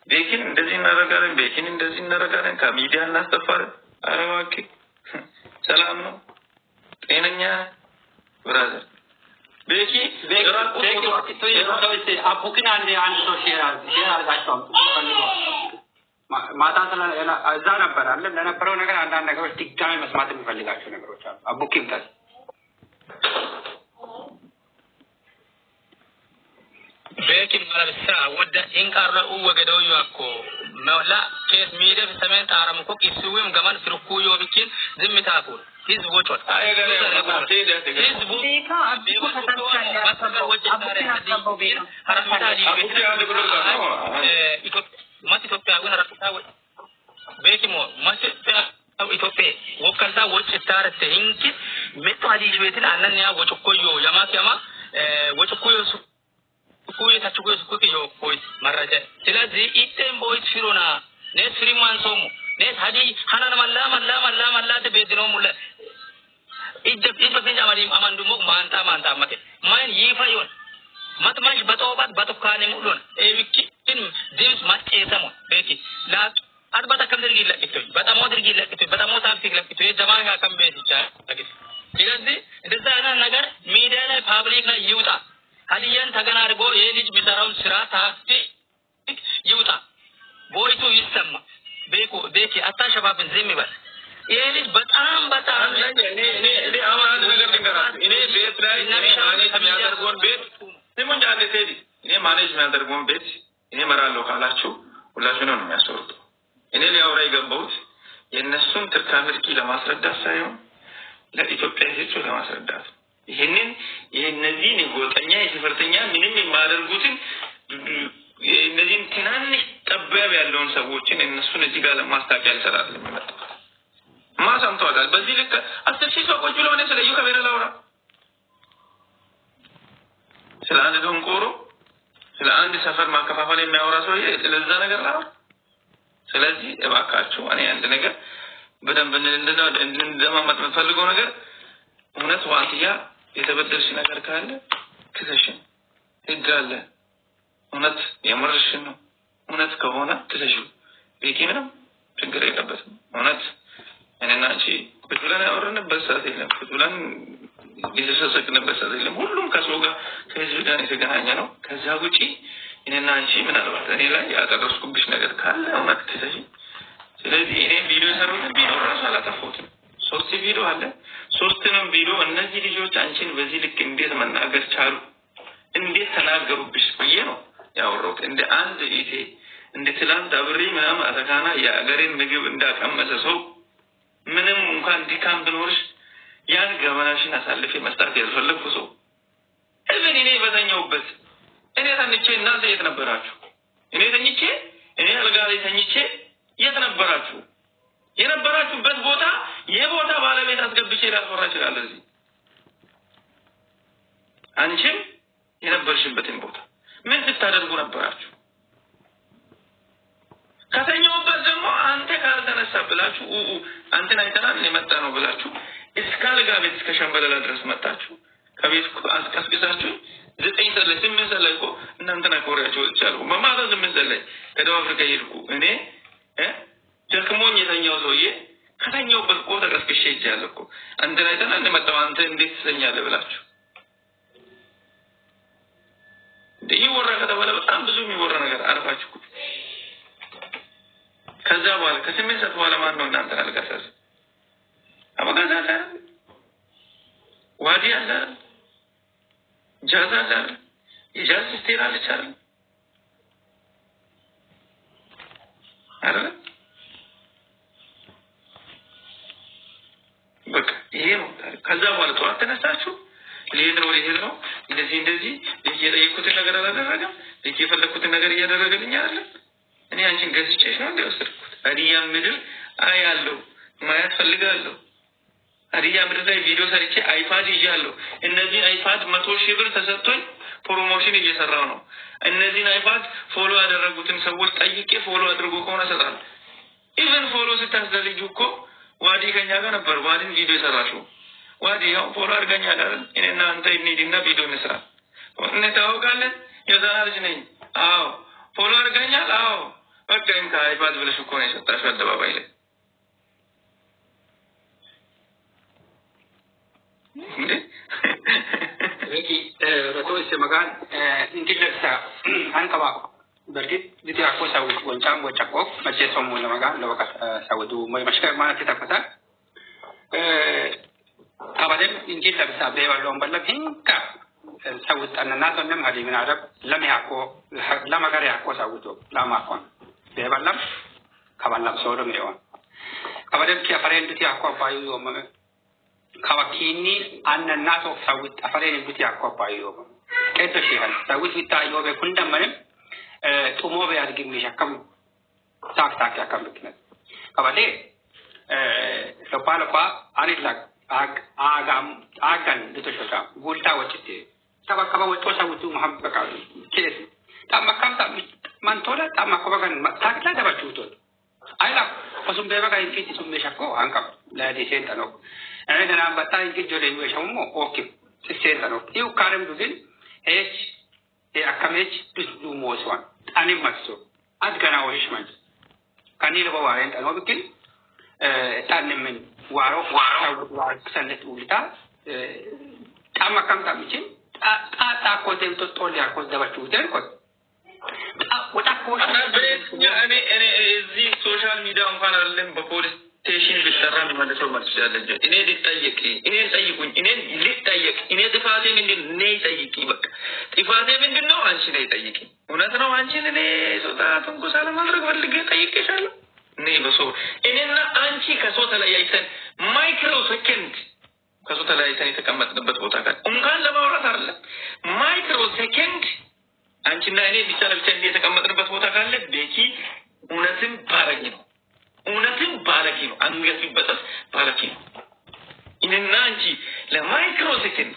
ቤኪን እንደዚህ እናደርጋለን፣ ቤኪን እንደዚህ እናደርጋለን፣ ከሚዲያ እናስጠፋለን። ኧረ እባክህ፣ ሰላም ነው፣ ጤነኛ brother ቤኪ? አቡክን አንድ አንድ ሰው share አድርጋቸው ፈልገዋል። ማታ እዛ ነበር አለ። ለነበረው ነገር አንዳንድ ነገሮች ድጋሚ መስማት የሚፈልጋቸው ነገሮች አሉ። አቡኪ ይምጣል። ቤኪ ማለብሳ ወደ ኢንቃረ ወገደውዩ አኮ መላ ኬስ ሚደፍ ሰሜን ጣረም ኮ ቂስዊም ገመን ፍርኩዮ ቢኪን ዝምታኩ ህዝብ ወጮት ህዝቡ ቤካ አቡኩ ከታች አለ። አቡኪን አስገባው ቤካ። መት ኢትዮጵያዊ ሀረፍታ ቤኪሞ መት ኢትዮጵያ ወከልታ ወጭ ታረተ hinki metto hadish betin annan ya wocokoyo yama kiyama ወጭኮዮ ኩይ ታችኩዮ ስኩክ ዮ ቦይስ መረጀ። ስለዚህ ኢቴን ቦይስ ፊሮና ኔስ ፍሪማን ሶሙ ኔስ ሀዲ ሀናን መላ መላ መላ መላ ቤድኖ ሙለ ኢጀ ኢጀ ፊንጃ ማዲ አማንዱሞ ማንታ ማንታ አመቴ ማይን ይፋ ይሆን መጥማሽ በጦባት በጥካኔ ሙሉን ኤቪኪን ድምፅ ማጨሰሙ ቤኪ ላቅ አድባታ ከም ድርጊ ለቅቶኝ በጣም ድርጊ ለቅቶኝ በጣም ታክቲክ ለቅቶኝ ዘማን ከም ቤት ይቻላል። ስለዚህ እንደዛ አይነት ነገር ሚዲያ ላይ ፓብሊክ ላይ ይውጣ። ሀዲያን ተገና አድርጎ ይህ ልጅ የሚሰራውን ስራ ታክቲክ ይውጣ፣ ቦይቱ ይሰማ። ቤኩ ቤኪ አታሸባብን፣ ዝም ይበል። ይህ ልጅ በጣም በጣም እኔ አሁን አንድ ነገር ልንገራችሁ። እኔ ቤት ላይ እኔ manage የሚያደርገውን ቤት ስሙኝ፣ አንዴ ቴዲ፣ እኔ manage የሚያደርገውን ቤት እኔ እመራለሁ ካላችሁ ሁላችሁንም ነው የሚያስወርጡ። እኔ ሊያወራ የገባሁት የእነሱን ትርካ ምርኪ ለማስረዳት ሳይሆን ለኢትዮጵያ ሕዝብ ለማስረዳት ነው። ይህንን የእነዚህን የጎጠኛ የሰፈርተኛ ምንም የማያደርጉትን እነዚህን ትናንሽ ጠባብ ያለውን ሰዎችን እነሱን እዚህ ጋር ለማስታወቂያ ልሰራ አይደለም የመጣሁት። ማ ሰምተዋታል። በዚህ ልክ 10,000 ሰው ቁጭ ብሎ እኔ ስለ እዩ ከቤረ ላውራ፣ ስለ አንድ ደንቆሮ፣ ስለ አንድ ሰፈር ማከፋፈል የሚያወራ ሰውዬ ስለዛ ነገር ላውራ። ስለዚህ እባካችሁ እኔ አንድ ነገር በደንብ እንድንደማመጥ የምፈልገው ነገር እውነት ዋንትያ የተበደልሽ ነገር ካለ ክሰሽን፣ ህግ አለ። እውነት የምርሽን ነው። እውነት ከሆነ ክሰሽው። ቤኪ ምንም ችግር የለበትም። እውነት እኔና አንቺ ቁጭ ብለን ያወራንበት ሰዓት የለም። ቁጭ ብለን የተሰሰቅንበት ሰዓት የለም። ሁሉም ከሰው ጋር ከህዝብ ጋር የተገናኘ ነው። ከዛ ውጪ እኔና አንቺ ምናልባት እኔ ላይ ያደረስኩብሽ ነገር ካለ እውነት ክሰሽ። ስለዚህ እኔ ቪዲዮ የሰሩትን ቪዲዮ ራሱ አላጠፋሁትም። 3 ቪዲዮ አለ። 3ቱንም ቪዲዮ እነዚህ ልጆች አንቺን በዚህ ልክ እንዴት መናገር ቻሉ፣ እንዴት ተናገሩብሽ ብዬ ነው ያወራሁት። እንደ አንድ ኢቴ እንደ ትላንት አብሬ ምናምን አተካና የአገሬን ምግብ እንዳቀመሰ ሰው ምንም እንኳን ድካም ብኖርሽ ያን ገበናሽን አሳልፌ መስጣት ያልፈለግኩ ሰው እብን እኔ በተኛሁበት እኔ ተኝቼ እናንተ የት ነበራችሁ? እኔ ተኝቼ እኔ አልጋ ላይ ተኝቼ የት ነበራችሁ? የነበራችሁበት ቦታ የቦታ ባለቤት አስገብቼ ላስወራ እችላለሁ። እዚህ አንቺም የነበርሽበትን ቦታ ምን ስታደርጉ ነበራችሁ? ከተኛሁበት ደግሞ አንተ ካልተነሳ ብላችሁ ኡኡ አንተን አይተናል የመጣ ነው ብላችሁ እስከ አልጋ ቤት እስከ ሸምበለላ ድረስ መጣችሁ። ከቤት አስቀስቅሳችሁ 9 ሰዓት ላይ 8 ሰዓት ላይ እኮ እናንተን አክብሬያችሁ ወጥቻለሁ። በማታ 8 ሰዓት ላይ ከደቡብ አፍሪካ ሄድኩ። እኔ ደክሞኝ የተኛው ሰውዬ ከተኛሁበት እኮ ተቀስቅሼ ሄጃለሁ እኮ። አንተን አይተናል የመጣው አንተ እንዴት ትተኛለህ ብላችሁ እንደ ይወራ ከተባለ በጣም ብዙ የሚወራ ነገር አርፋችሁ እኮ። ከዛ በኋላ ከ8 ሰዓት በኋላ ማን ነው እናንተን አልጋ ሳዝ አበጋዝ አለ አይደል? ዋዲ አለ አይደል? ጃዝ አለ አይደል? የጃዝ ስቴር አለች አይደል? አይደል? በቃ ይሄ ነው ታሪክ። ከዛ በኋላ ጠዋት ተነሳችሁ ሊሄድ ነው ሊሄድ ነው እንደዚህ እንደዚህ ልጅ የጠየኩትን ነገር አላደረገም፣ ልጅ የፈለግኩትን ነገር እያደረገልኝ አይደለም። እኔ አንቺን ገዝቼሽ ነው እንደ ወሰድኩት። ሀዲያ ምድር አያለሁ፣ ማየት ፈልጋለሁ። ሀዲያ ምድር ላይ ቪዲዮ ሰርቼ iPad ይዣለሁ። እነዚህ iPad 100,000 ብር ተሰጥቶኝ promotion እየሰራው ነው። እነዚህን iPad follow ያደረጉትን ሰዎች ጠይቄ follow አድርጎ ከሆነ እሰጣለሁ። Even follow ስታስደርጊ እኮ ዋዲ ከኛ ጋር ነበር። ዋዲን ቪዲዮ የሰራሽው ዋዲ ያው follow አድርገኛል አይደል? እኔና አንተ እንሂድና ቪዲዮ እንስራ። እንታወቃለን። የዛና ልጅ ነኝ። አዎ follow አድርገኛል። አዎ በቃ እንካ iPad ብለሽ እኮ ነው የሰጣሽው አደባባይ ላይ እንዴ። ቤኪ ረቶ መጋን እንዲለቅሳ አንቀባ በርግጥ ቢቲ አኮ ሰው ወንጫም ወጫቆ መቼ ሰው ለመጋ ለበቃ ሰውዱ ወይ መሽከር ማለት ተፈታ ካባደም እንዲለቅሳ በባለው በለም ሂንካ ሰው ጠነና ተንም ሀዲ ምን አረብ ለሚያኮ ለማገር ያኮ ሰውዶ ለማኮን በባለም ከባለም ሰው ነው ይሆን ካባደም ኪያፈሬን ቢቲ አኮ አባዩ ወመ ካባኪኒ አነናቶ ሰውት አፈሬን ቢቲ አኮ አባዩ ወመ ከቶ ሲሃል ሰውት ቢታዮ በኩንደመንም ጡሞ ቢያድግ የሚሸከም ታክ ታክ ያከም ምክንያት ከባዴ ለፓ ለፓ አኒላ አጋም አጋን ልተሾታ ጉልታ ወጭቴ ተባከባ ወጦ ሰውቱ መሐበቃ ኬስ ታማካም ማንቶላ ታማኮበጋን ታክላ ደባችሁቶ አይላ ኦሱም ቤበጋ ኢንኪት ሱም ሸኮ አንቀብ ለዲሴን ተነው እኔ ደና በታ ኢንኪት ጆሌ ሸሞ ኦኬ ጥሴንተ ነው ይሁ ካረም ዱግን ኤች አካሜች ዱስ ዱሞስዋን ጣኔ ማሶ አድገና ወሽሽ ማንጭ ከኒ ለበ ዋሬን ጠኖ ብክን ጣንምን ዋሮ ዋሮ ሰነት ውልታ ጣማ ከም ጣምችን ጣጣ ኮቴም ጦጦል ያኮስ ደባችሁ ተርኮት እኔ እዚህ ሶሻል ሚዲያ እንኳን አይደለም በፖሊስ ስቴሽን ቢጠራ የሚመልሰው መልስ ያለ እኔ ልጠየቅ፣ እኔን ጠይቁኝ፣ እኔን ልጠየቅ። እኔ ጥፋቴ ምንድን ነይ ጠይቂ። በቃ ጥፋቴ ምንድን ነው? አንቺ ነይ ጠይቂ። እውነት ነው አንቺን እኔ ጾታ ትንኮሳ ለማድረግ ፈልጌ ጠይቄሻለሁ። እኔ በሰው እኔና አንቺ ከሰው ተለያይተን micro second ከሰው ተለያይተን የተቀመጥንበት ቦታ ካለ እንኳን ለማውራት አይደለም micro second አንቺና እኔ ብቻ ለብቻ እንዲህ የተቀመጥንበት ቦታ ካለ ቤኪ እውነትም ባለጌ ነው። እውነትም ባለጌ ነው። አንገት ቢበጠስ ባለጌ ነው። እኔና አንቺ ለ micro second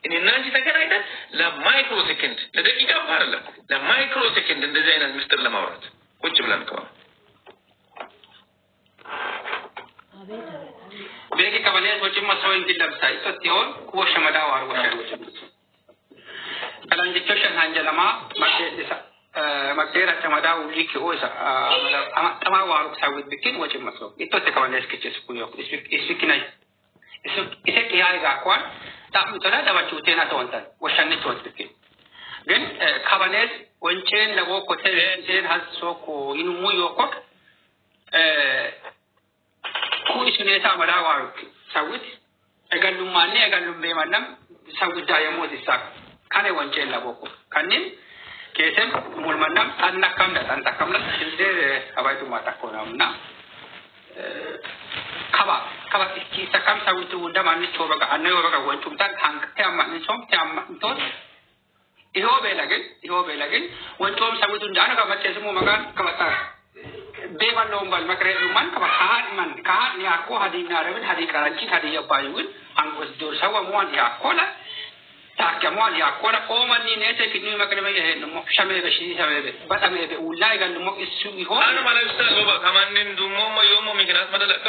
እኔና አንቺ ተገናኝተን ለ micro second ለደቂቃ እንኳን አይደለም ለ micro second እንደዚህ አይነት ምስጢር ለማውራት ቁጭ ብለን ከሆነ ቤኪ ቀበሌ ወጭማ ሰው እንዲለብሳ ይጦት ወሸመዳ ዋር ወሸ kalanjichoshan hanjalama makdeera camada uliki oisa ama waaruk sawit bikin wacimmaso ittotte kawanes kiches kuyo isbikina ise qiyaa gaakwan tamitola dabachuutena toontan washanni toont bikin ግን kabanes ወንቼን ለቦ ኮቴን ሀሶኮ ይኑሙ ዮኮክ ኩይሱኔታ መዳ ዋሩክ ሰዊት egallumaanne egallum beemanam sawit daayamo ይሳክ ካኔ ወንቼን ለቦኮ ከኒን ኬሰን ሙልመናም አናካምዳ አንታካምዳ እንደ አባይቱ ማታኮናምና ከባ ከባ እስኪ ሰካም ሰዊቱ እንደ ማንቾ በጋ አነዮ በጋ ወንቹምታን አንከ አማንቾም ተያማንቶት ይሆ ቤላግን ወንቾም ሰዊቱ እንደ አነጋ መጨስሙ መጋን ከበጣ ቤባለውን ባል መቅረዱማን ከባ ካሃን ማን ካሃን ያኮ ሀዲና ረብን ሀዲ ቀራንቺ ሀዲ ያባዩን አንጎስ ዶር ሰወሙን ያኮላ ታከሟን ያኮላ ኦመኒ ነተ ኪኒ መቅረበ ይሄን ሞ ሸሜበ ሺ ሸሜበ በጣም ውላይ ጋር ሞ እሱ ይሆን አኑ ማለብሳ ጎባ ከማንን ዱሞ ዮሞ ምክንያት መደለካ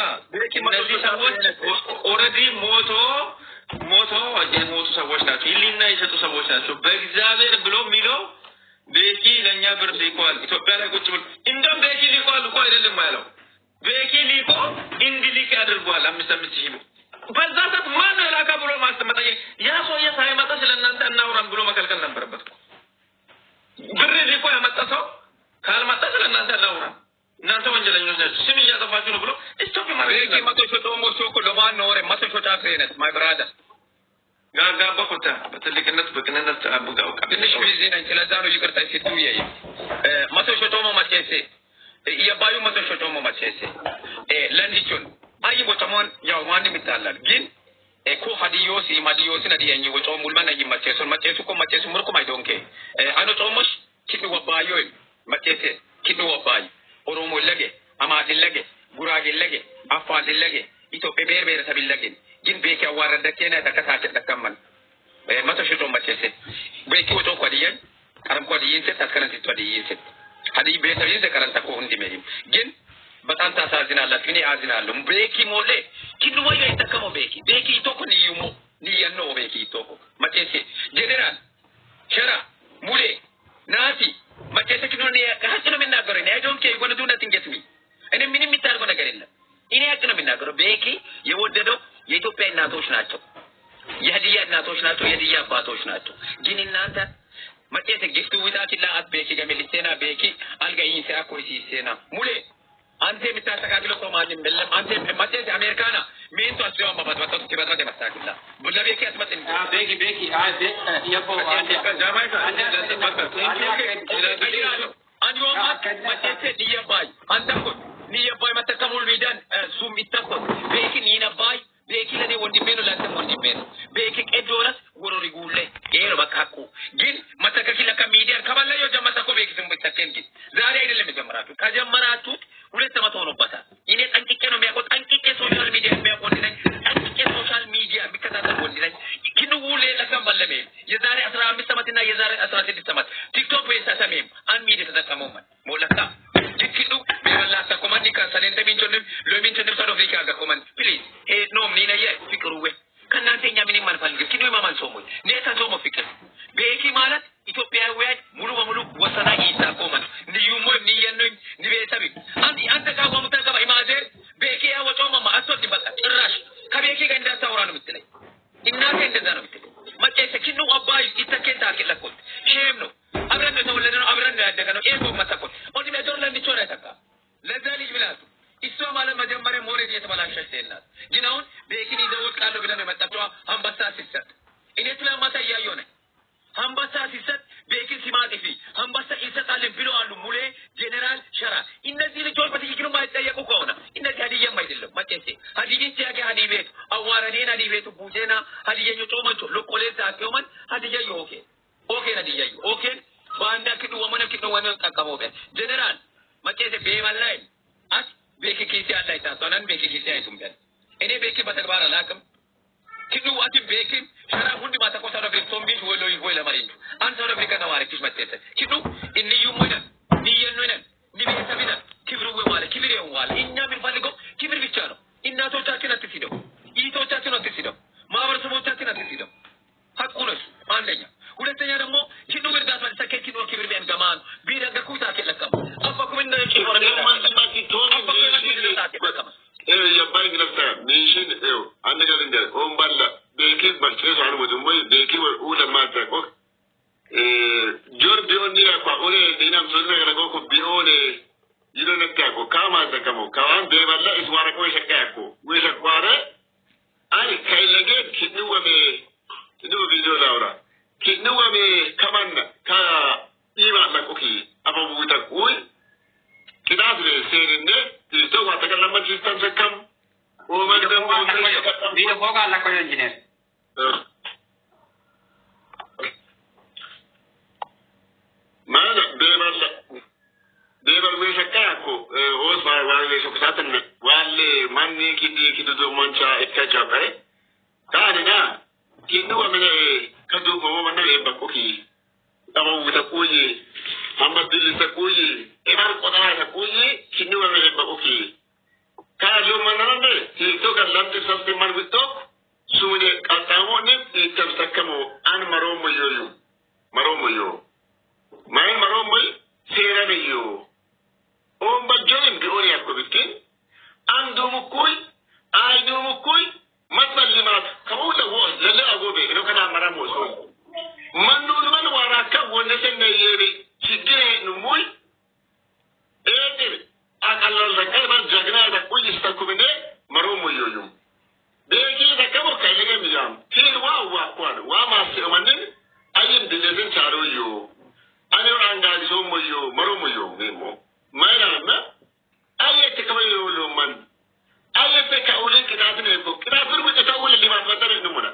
እነዚህ ሰዎች ኦልሬዲ ሞቶ ሞቶ የሞቱ ሰዎች ናቸው። ህሊና የሰጡ ሰዎች ናቸው። በእግዚአብሔር ብሎ የሚለው ቤኪ ለእኛ ብር ልኳል። ኢትዮጵያ ላይ ቁጭ ብሎ እንደውም ቤኪ ልኳል እኮ አይደለም ያለው፣ ቤኪ ልኮ እንዲልክ ያደርጓል። 5,000 ብር በዛ ሰዓት ማን ነው የላካ ብሎ ማስመጠየቅ ያ ሰውዬ ሳይመጣ ስለ እናንተ እናውራም ብሎ መከልከል ነበረበት። ብር ልኮ ያመጣ ሰው ካልመጣ ስለ እናንተ እናውራም፣ እናንተ ወንጀለኞች ናችሁ፣ ስም እያጠፋችሁ ነው ብሎ stop ማድረግ ቤኪ መቶ ሾጦሞ ሾኮ ለማን ነው ወሬ መቶ ሾጫ ፍሬነት my brother ጋጋባ ኮታ በትልቅነት በቅንነት አብጋው ትንሽ busy ነኝ። ስለዛ ነው ይቅርታ ሲቱ ያይ መቶ ሾጦሞ ማቼሴ የባዩ መቶ ሾጦሞ ማቼሴ ለንዲቹን አይ ቦጨሞን ያው ማንም ይጣላል ግን ኮ ሀዲዮሲ ማዲዮሲ ነዲየኝ ወጮ ሙልመን አይ ማቼሶን ማቼሱ ኮ ማቼሱ ሙርኩም አይ ዶንኬ አኖ ጮሞሽ ኪዱ ወባዮ ማቼሴ ኪዱ ወባይ ኦሮሞ ለገ አማድ ለገ ጉራጌ ለገ አፋር ለገ ኢትዮጵያ ብሔር ብሔረሰብ ለገ ግን ቤኪ አዋረደኬና ተከታቸ ተከመን መቶ ሽጦ መቼሴ ቤኪ ወጮ ኮዲየን ቀረም ኮዲየን ሴት አስከረን ሲቶ ሀዲይን ሴት ሀዲይ ብሔረሰብ ይዘ ቀረን ተኮ እንዲመይም ግን በጣም ታሳዝናላችሁ። እኔ አዝናለሁ። ቤኪ ሞሌ ኪኑ ወዮ ይተከሞ ቤኪ ቤኪ ቶኮ ንዩሞ ንየኖ ቤኪ ቶኮ መቼሴ ጀነራል ሸራ ሙሌ ናቲ መቼሴ ኪኑ ሀቅ ነው የሚናገረው። እኔ I don't care gonna do nothing get me እኔ ምንም የሚታርገው ነገር የለም። እኔ ሀቅ ነው የሚናገረው። ቤኪ የወደደው የኢትዮጵያ እናቶች ናቸው፣ የሀዲያ እናቶች ናቸው፣ የሀዲያ አባቶች ናቸው። ግን እናንተ መቼሴ ጊፍቱ ዊታኪላ አት ቤኪ ገሜልሴና ቤኪ አልጋ ይንሴ አኮይሲሴና ሙሌ አንተ የምታስተካክለው ሰው ማንም የለም። አንተ መቼስ አሜሪካና ሜንቱ አስሪዋ ማባጥባጣቱ ሲባጥባጥ የማስተካክላ ለቤኪ አስመጥ ቤኪ ቤኪ አይ የቦ አንድ መቼስ ንየባይ አንተኮት ንየባይ መተከሙል ሚዳን ሱም ይተኮት ቤኪ ኒነባይ ቤኪ ለኔ ወንድሜ ነው፣ ለአንተም ወንድሜ ነው። ቤኪ ቄዶረስ ወሮሪ ጉሌ ይሄ ነው በቃ ሐቁ። ግን መተከኪ ለካ ሚዲያን ከባላዮ ጀመተኮ ቤኪ ስም ይተከን ግን ዛሬ አይደለም የጀመራችሁ፣ ከጀመራችሁት 2 ዓመት ሆኖበታል። እኔ ጠንቅቄ ነው የሚያውቀው፣ ጠንቅቄ ሶሻል ሚዲያ የሚያውቅ ወንድ ነኝ። ጠንቅቄ ሶሻል ሚዲያ የሚከታተል ወንድ ነኝ። ክንውሌ ለካም ባለሜ የዛሬ 15 ዓመትና የዛሬ 16 ዓመት ቲክቶክ ቤተሰሜም አንድ ሚዲያ ተጠቀመው መን ሞለካ ጅክዱ ቤበላታ ኮማኒ ከሰሌንተ ሚንቾንም ሎሚንቾንም ሳውት አፍሪካ ጋር ኮማን ፕሊዝ ሄ ኖም ኒነየ ፍቅሩዌ ከእናንተ እኛ ምንም አንፈልግም። ኪኑ የማማን ሶሞይ ልጅ ይተከን ታከለኩት ሼም ነው። አብረን ነው የተወለድነው፣ አብረን ነው ያደግነው። ኤ መተኮት ወንድሜ ጆር ለንቾ ነው ተካ ለዛ ልጅ ብላቱ እሷ ማለት መጀመሪያ ሞሬድ የተበላሸች ሴት ናት። ግን አሁን ቤኪን ይዘው ወድቃለሁ ብለን ነው የመጣችው። አንበሳ ሲሰጥ እኔ ትላንት ማታ እያየሁ ነኝ። አንበሳ ሲሰጥ ቤኪን ሲማጥፊ አንበሳ ይሰጣልን ብሎ አሉ ሙሌ ጄኔራል ሸራ። እነዚህ ልጆች በትክክል የማይጠየቁ ከሆነ እነዚህ ሀዲያም አይደለም መጨሴ ሀዲይች ያገ ሀዲ ቤቱ አዋረዴን ሀዲ ቤቱ ቡቴና ሀዲየኞ ጮመንቾ ሎቆሌ ሳኬውመን ሀዲያዮ ኦኬ ኦኬን ሀዲያዮ ኦኬን በአንዳ ክዱ ወመነ ክዱ ወመን ጠቀመው ጄኔራል መጨሴ ቤመላይ አት ቤኪ ኪሲ አላ ይታሰናን ቤኪ ኪሲ አይቱም ገን እኔ ቤኪ በተግባር አላውቅም። ክዱ አቲ ቤኪ ሸራ ሁንዲ ማተኮ ሳውት አፍሪካ ቶምቢሽ ወሎ ይሆይ ለማሪኝ አንድ ሳውት አፍሪካ ነዋሪ ኪሽ መጤተ ክዱ እንዩ ሞይነ ንየኑ ነን ንቤተሰብ ነን ክብሩ ወይ ክብር ይዋል። እኛ የምንፈልገው ክብር ብቻ ነው። እናቶቻችን አትስደው፣ እህቶቻችን አትስደው፣ ማህበረሰቦቻችን አትስደው። ሐቁ ነው እሱ አንደኛ። ሁለተኛ ደግሞ ኪኑ ግርዳት ማለት ሰከ ኪኑ ክብር ቢያን ገማን ቢረገ ኩታ ከለከም አባኩም እንደ የባይ ግለብታ ሚሽን ው አንድ ነገር ልንገርህ፣ ኦምባላ ቤኪ ባልቼ ሳን ወድሞ ቤኪ ኡለማታ ቆክ ጆር ቢዮኒ ያኳ ኦኔ ዲናም ሶና ገረጎ ቢዮኔ ይሎነካ ኮ ካማ ተከሞ ካዋን ቤባላ እስዋረቆ ይሸካ ያኮ ወይሸኳረ አይ ከይለገ ኪንወሜ ኪንወ ቪዲዮ ላውራ ኪንወሜ ከማና ከ ኢባላ ቆኪ አበቡታ ቁይ ቅጣት ሴንነ ቲክቶክ አጠቀለመ ሲስተም ሰከም ኦመን ደግሞ ቪዲዮ ቦጋ አላቆየ ኢንጂነር ማለት ቤባላ ቤባል ወይሸካ ያኮ ኦስ ዋሌ ሾክሳትን ዋሌ ማኒ ኪዲ ኪዱዶ ሞንቻ እከጃበ ካንና ኪንወሜ ከዱ ሞመና የበቆኪ አበቡታ ቁይ አመድል ተቁይ ኤባር ቆጣ ተቁይ ኪንወሜ የበቆኪ ካሉ ማናንደ ቲክቶክ አላምት ሰብት ማን ቢቶክ ሱኔ ቀጣሞ ንብ ይተብሰከሙ አን መሮሞ ዮዩ መሮሞ ዮ ማን መሮሞ ሴራን ዮ ኦን በጆን ቢኦን ያኮብቲን አንዱ ሙኩይ አይዱ ሙኩይ መስበልማት ከሙለ ወ ለለ አጎቤ ነው ከና መራሞ ሶ መኑ ልመን ዋራካ ወነሰነ የሪ ችግር ንሙይ ኤድር አቃላል ዘቀል ጀግና ዘቁይ ይስተኩብኔ መሮሞ ዮዩ ቤጊ ዘከሞ ከይለገ ሚያም ቲል ዋ ዋ ኳን ዋ ማስመንን አይም ድለዝን ቻሮዮ አኔ አንጋሊ ሶሞዮ መሮሞ ዮ ኔሞ ማይራና አየት ከበዮ ሎማን አየት ከኡሊ ቅጣት ነው እኮ ቅጣት ብር ተውል ሊማፈጠር ንሙና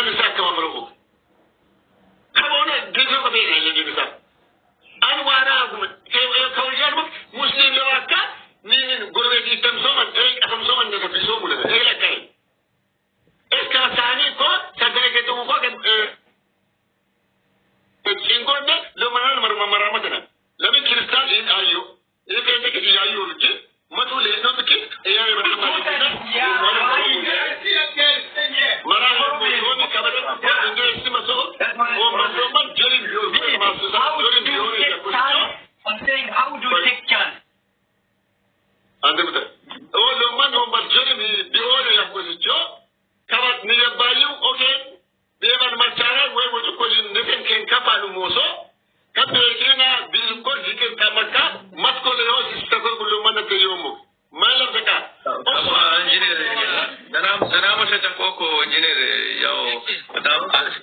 ንሳከባብረቡ ከሆነ ዲቶ ከቤት የጌሳ አንዋራ ከውጃል ሙስሊም ለዋካ ምን ጎረቤት ይተምሶ ማን ቀሰምሶ ማን ተብሶ ሙለ ለካይ እስከ ሳኒ እኮ ሰደረገቱ እኮ ጭንቆነ ለማን መርመራመተና ለምን ክርስቲያን ይአዩ ይፈንደክ ያዩ ልጅ መቱ ለኖ ብክ ያዩ I'm saying, how do you take chance?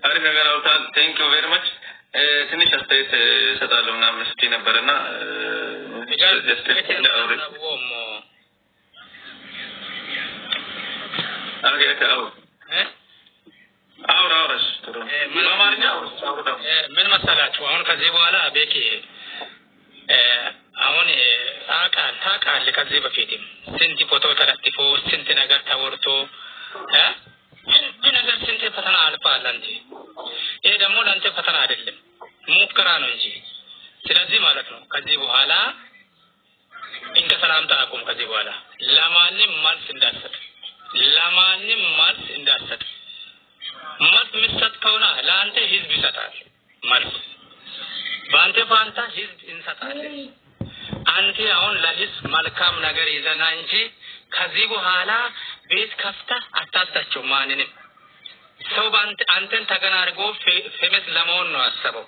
አሪፍ ነገር አውርተሃል። Thank you very much። ትንሽ አስተያየት እሰጣለሁ ምናምን ስትይ ነበርና ምን መሰላችሁ፣ አሁን ከዚህ በኋላ ቤኪ አሁን ታውቃለህ፣ ከዚህ በፊትም ስንት ፎቶ ተለጥፎ ስንት ነገር ተወርቶ ስንት ነገር ስንት ፈተና አልፈሃል አንተ። ይሄ ደግሞ ለአንተ ፈተና አይደለም ሙከራ ነው እንጂ። ስለዚህ ማለት ነው ከዚህ በኋላ እንከ ሰላምታ አቁም። ከዚህ በኋላ ለማንም መልስ እንዳትሰጥ፣ ለማንም መልስ እንዳትሰጥ። መልስ የምትሰጥ ከሆነ ለአንተ ህዝብ ይሰጣል መልስ። በአንተ ፋንታ ህዝብ እንሰጣለን። አንተ አሁን ለህዝብ መልካም ነገር ይዘና እንጂ ከዚህ በኋላ ቤት ከፍተህ አታታቸው ማንንም። ሰው አንተን ተገን አድርጎ famous ለመሆን ነው ያሰበው።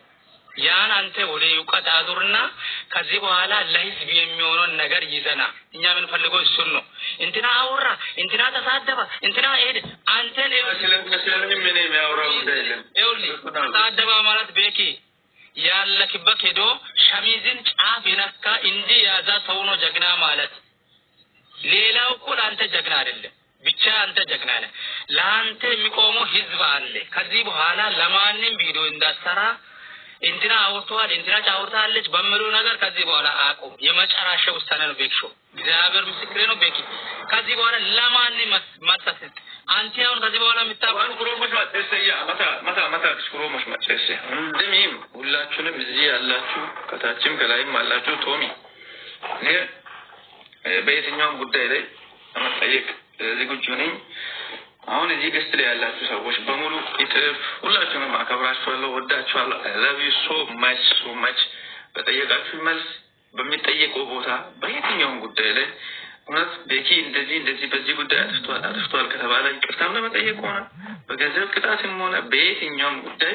ያን አንተ ወደ እውቀት አዙርና ከዚህ በኋላ ለህዝብ የሚሆነውን ነገር ይዘና። እኛ የምንፈልገው እሱን ነው። እንትና አወራ፣ እንትና ተሳደበ፣ እንትና ሄደ። አንተን ተሳደበ ማለት ቤኪ ያለክበት ሄዶ ሸሚዝን ጫፍ የነካ እንዲህ ያዛ ሰው ነው ጀግና ማለት። ሌላው እኮ ለአንተ ጀግና አይደለም። ብቻ አንተ ጀግና ነህ። ለአንተ የሚቆመው ህዝብ አለ። ከዚህ በኋላ ለማንም ቪዲዮ እንዳትሰራ፣ እንትና አውርተዋል፣ እንትና አውርታለች በሚሉ ነገር ከዚህ በኋላ አቁም። የመጨረሻ ውሳኔ ነው ቤክሾ። እግዚአብሔር ምስክሬ ነው ቤኪ። ከዚህ በኋላ ለማንም መልስ አትስጥ። አንተ አሁን ከዚህ በኋላ እንደሚም ሁላችሁንም እዚህ ያላችሁ ከታችም ከላይም አላችሁ፣ ቶሚ እኔ በየትኛውም ጉዳይ ላይ ለመጠየቅ ዝግጁ ነኝ። አሁን እዚህ guest ላይ ያላችሁ ሰዎች በሙሉ ይጥፍ ሁላችሁንም አከብራችኋለሁ፣ ወዳችኋለሁ። I love you so much so much። በጠየቃችሁ መልስ በሚጠየቀው ቦታ በየትኛውም ጉዳይ ላይ እውነት ቤኪ እንደዚህ እንደዚህ በዚህ ጉዳይ አጥፍቷል አጥፍቷል ከተባለ ይቅርታም ለመጠየቅ ሆነ በገንዘብ ቅጣትም ሆነ በየትኛውም ጉዳይ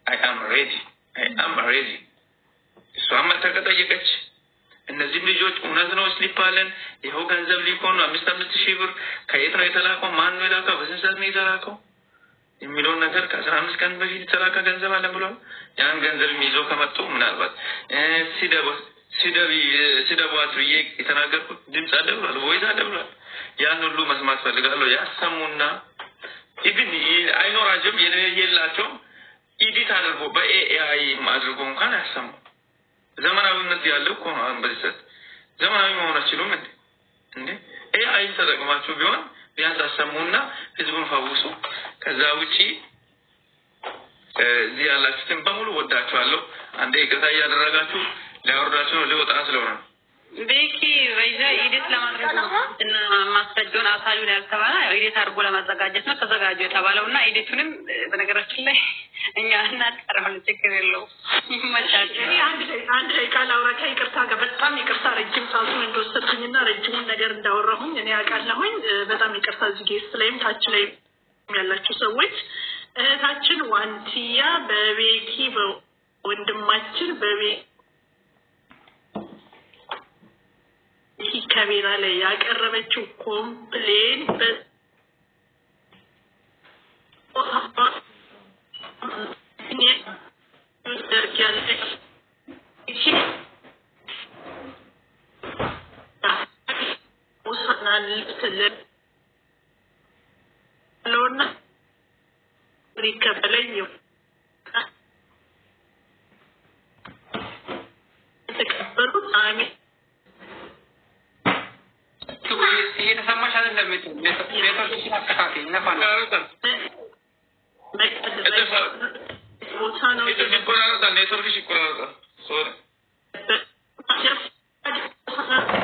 I am ready፣ I am ready። እሷም መጥታ ከጠየቀች እነዚህም ልጆች እውነት ነው slip አለን፣ ይኸው ገንዘብ ሊኮን ነው 5,000 ብር ከየት ነው የተላከው? ማን ነው የላከው? በስንት ሰዓት ነው የተላከው? የሚለውን ነገር ከ15 ቀን በፊት የተላከ ገንዘብ አለን ብሏል። ያን ገንዘብ ይዞ ከመጡ ምናልባት ሲደቧት ብዬ የተናገርኩት ድምፅ አለ ብሏል፣ voice አለ ብሏል። ያን ሁሉ መስማት ፈልጋለሁ። ያሰሙና even አይኖራቸውም የላቸውም edit አድርጎ በ AI አድርጎ እንኳን ያሰሙ። ዘመናዊነት ያለው እኮ ነው። አሁን በዚህ ሰዓት ዘመናዊ መሆን አችሉም እንዴ? እንዴ AI ተጠቅማችሁ ቢሆን ቢያንስ አሰሙና ህዝቡን ፈውሱ። ከዛ ውጪ እዚህ ያላችሁትን በሙሉ ወዳችኋለሁ። አንዴ ይቅርታ እያደረጋችሁ ሊያወርዳችሁ ነው፣ ሊወጣ ስለሆነ ነው። ቤኪ በይዘ edit ለማድረግ ነው እና ማስረጃውን አሳዩን ያልተባለ edit አድርጎ ለማዘጋጀት ነው ተዘጋጁ የተባለው እና edit ኡንም በነገራችን ላይ እኛ እናቀረውን ችግር የለውም። ይመቻችሁ። አንድ ደቂቃ ላውራ ከይቅርታ ጋር። በጣም ይቅርታ ረጅም ሰዓቱን እንደወሰድኩኝና ረጅሙን ነገር እንዳወራሁኝ እኔ አውቃለሁኝ። በጣም ይቅርታ እዚህ guest ላይም ታች ላይም ያላችሁ ሰዎች። እህታችን ዋንቲያ በቤኪ በወንድማችን በቤኪ ከቤራ ላይ ያቀረበችው complain የሚከፈለኝ የተቀበሉት አሜን። እየተሰማሽ አይደለም። ኔትወርክሽን አስተካክይ። ነፋ ነው ቦታ ነው ይቆራረጣል፣ ኔትወርክሽ ይቆራረጣል። Sorry።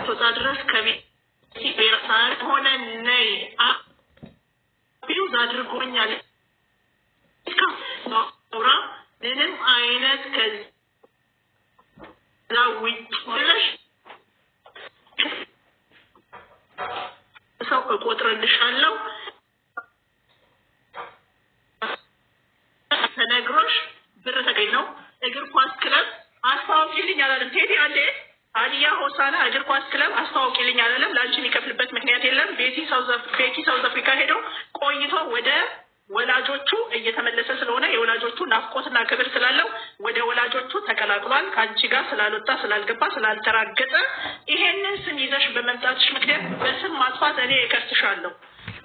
ወጣ ድረስ ከቤት ሆነ ነይ abuse አድርጎኛል። አውራ ምንም አይነት ከዛ ውጭ ብለሽ ሰው እቆጥርልሻለሁ ተነግሮሽ ብር ተገኝ ነው። እግር ኳስ ክለብ አስተዋውቂልኝ አላለም። ቴዲ አንዴ ሀዲያ ሆሳና እግር ኳስ ክለብ አስተዋውቂልኝ አላለም። ለአንቺ የሚከፍልበት ምክንያት የለም። ቤቲ ቤኪ ሳውዝ አፍሪካ ሄዶ ቆይቶ ወደ ወላጆቹ እየተመለሰ ስለሆነ የወላጆቹ ናፍቆትና ክብር ስላለው ወደ ወላጆቹ ተቀላቅሏል። ከአንቺ ጋር ስላልወጣ፣ ስላልገባ፣ ስላልተራገጠ ይሄንን ስም ይዘሽ በመምጣትሽ ምክንያት በስም ማጥፋት እኔ እከስሻለሁ።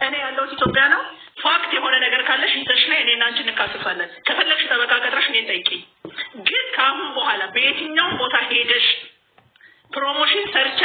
እኔ ያለሁት ኢትዮጵያ ነው። Fact የሆነ ነገር ካለሽ ይዘሽ ነይ፣ እኔና አንቺ እንካሰሳለን። ከፈለግሽ ጠበቃ ቀጥረሽ እኔን ጠይቂኝ። ግን ከአሁን በኋላ በየትኛውም ቦታ ሄደሽ promotion ሰርቻ